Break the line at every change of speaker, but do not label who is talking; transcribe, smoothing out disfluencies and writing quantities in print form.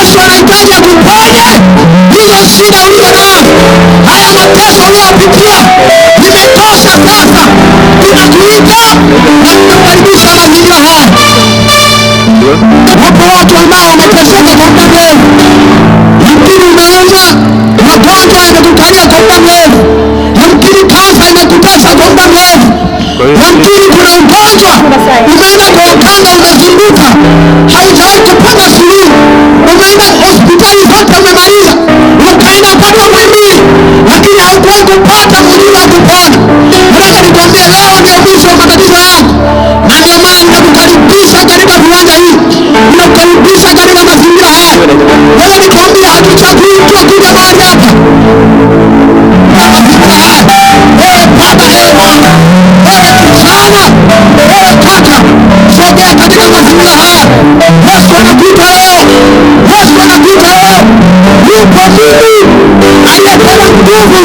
Yesu anahitaji akuponye hizo shida ulizo nazo, haya mateso uliyopitia imetosha sasa. Tunakuita na tunakukaribisha mazingira haya. Wapo watu ambao wameteseka kwa muda mrefu, yamkini umeumwa, magonjwa yamekukalia kwa muda mrefu, yamkini kansa imekutesa kwa muda mrefu, yamkini kuna ugonjwa umeenda kwa waganga, umezunguka, haujawahi kupata suluhu, umeenda hospitali zote umemaliza, ukaenda mpaka Muhimbili, lakini haukuwahi kupata muujiza wa kupona. Nataka nikwambie leo ndio mwisho wa matatizo yako, na ndio maana ninakukaribisha katika viwanja hivi, ninakukaribisha katika mazingira haya. Wewe nikwambie, hatuchagui mtu akuja mahali hapa mazingira haya. Wewe baba, ewe mama, wewe kijana, wewe kaka, sogea katika mazingira haya. Yesu anakuita leo, Yesu anakuita leo. Yupo Mungu aliyepewa nguvu.